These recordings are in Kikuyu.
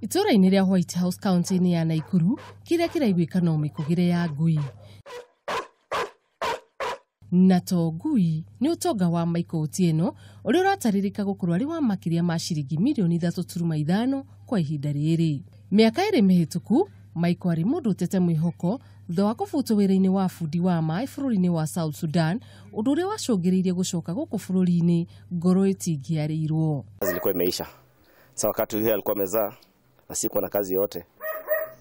Itũũra-inĩ rĩa White House kaunti-inĩ ya Naikuru kĩrĩa kĩraiguĩka no mĩkũgĩre ya ngui. Na to ngui nĩ ũtonga wa Michael Otieno ũrĩa ũratarĩrĩka gũkorwo arĩ wa makĩria ma ciringi mirioni 3.5 kwa ihinda rĩrĩ. Mĩaka 2 mĩhĩtũku Michael arĩ mũndũ ũtete mwĩhoko thutha wa kũbutwo wĩra-inĩ wa bundi wa maĩ bũrũri-inĩ wa South Sudan, ũndũ ũrĩa wacũngĩrĩirie gũcoka gũkũ bũrũri-inĩ ngoro ĩtingĩarĩirwo. Zilikuwa imeisha. Sasa wakati huyo alikuwa amezaa na sikuwa na kazi yote.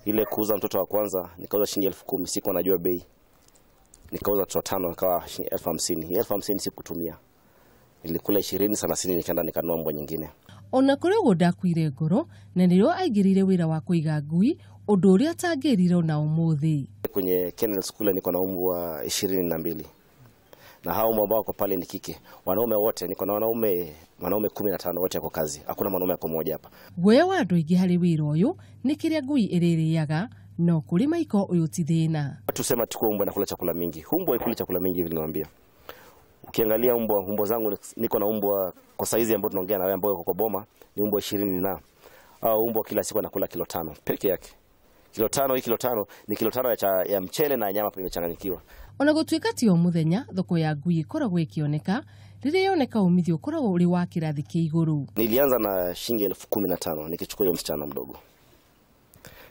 Ile kuuza mtoto wa kwanza nikauza shilingi 10,000, sikuwa najua bei. Nikauza watoto 5 nikawa shilingi 50,000. 50,000 sikutumia. Nilikula 20 30 nikaenda nikanunua mbwa nyingine. Ona kũrĩ ũguo ndakuire ngoro na nĩrĩo aingĩrĩire wĩra wa kũiga ngui, ũndũ ũrĩa atangĩrire ona ũmũthĩ. Kwenye kennel school niko na mbwa 22. Na hao mbwa ambao wako pale ni kike. Wanaume wote niko na wanaume 15 wote wako kazi. Hakuna mwanaume ako mmoja hapa. Guoya wa andũ aingĩ harĩ wĩra ũyũ nĩ kĩrĩa ngui ĩrĩrĩaga, no kũrĩ Michael ũyũ ti thĩna. Tusema tu mbwa anakula chakula mingi. Mbwa haikuli chakula mingi vile naambia. Ukiangalia mbwa zangu niko na mbwa kwa saizi ambayo tunaongea na wewe ambao yuko kwa boma ni mbwa 20 na au mbwa kila siku anakula kilo 5 peke yake. Kilo 5, hii kilo 5 ni kilo 5 ya mchele na nyama imechanganyikiwa. Ona gũtuĩka ti o mũthenya thoko ya ngui ĩkoragwo ĩkĩoneka, rĩrĩa yoneka umithio ũkoragwo ũrĩ wa kĩrathi kĩa igũrũ. Nilianza na shilingi 15,000 nikichukua hiyo msichana mdogo.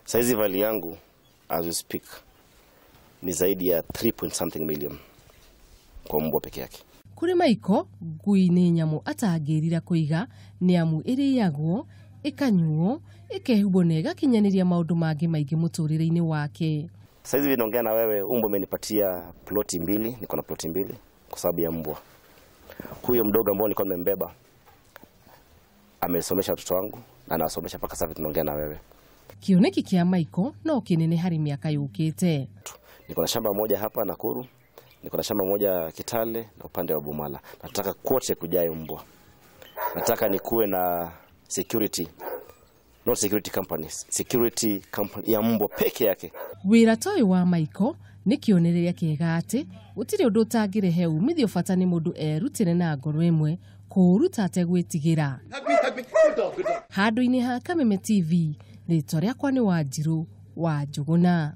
Saizi value yangu as we speak ni zaidi ya 3 point something million kwa mbwa peke yake. Kũrĩ Michael, ngui nĩ nyamũ atangĩrira kũiga nĩ amu ĩrĩagwo, ĩkanyuo, ĩkehumbwo na ĩgakinyanĩria maũndũ mangĩ maingĩ mũtũrĩre-inĩ wake. Saizi hivi naongea na wewe, mbwa amenipatia ploti 2, niko na ploti 2 kwa sababu ya mbwa. Huyo mdogo ambao nilikuwa nimembeba amesomesha watoto wangu na anasomesha mpaka sasa tunaongea na wewe. Kĩoneki kĩa Michael no kĩnene harĩ mĩaka yũkĩte. Niko na shamba moja hapa Nakuru, niko na shamba moja Kitale na upande wa Bumala. Nataka kote kujae mbwa. Nataka nikuwe na security, not security companies, security company ya mbwa peke yake. Wĩra ta ũyũ wa Michael nĩ kĩonereria kĩega atĩ gũtirĩ ũndũ ũtangĩrehe umithio bata nĩ mũndũ erutĩre na ngoro ĩmwe kũũruta ategwĩtigĩra. Handũ-inĩ ha Kameme TV, rĩtwa rĩakwa nĩ Wanjirũ wa Njũgũna.